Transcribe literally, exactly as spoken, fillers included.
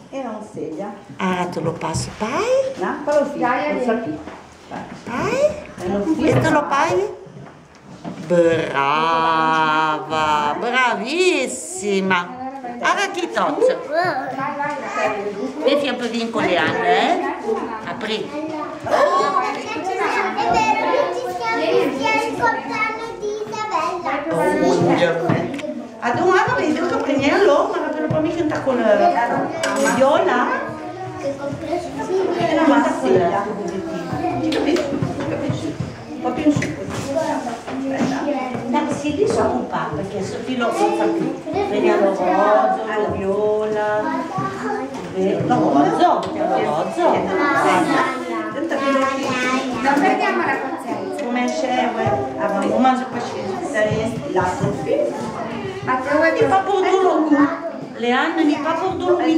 E non seglia. Ah, te lo passe, pai? No, però sì, lo sapì. Pai? E te lo pai? Brava, bravissima. Ara chi tocca? Mefi un po' di incollé, eh? Aprì. È vero che ci siamo, sia il compleanno di Isabella. Oh, già. Adon, ara, vedi che prende l'ora, ma però poi mi canta con la viola. Che compleanno. Ti capisci? Ti capisci? Un po' più in su così. Aspetta. No, si li so un po', perché se ti lo fa più. Vedi, lo rozo, la viola. Eh, lo rozo, lo rozo. Non perdiamo la pazienza. Come c'è, uè? Ah, ma mangia poi ci sta la profil. Ma te vuoi... Ti fa pur tu lo cu. Leandro, mi fa pur tu lo cu.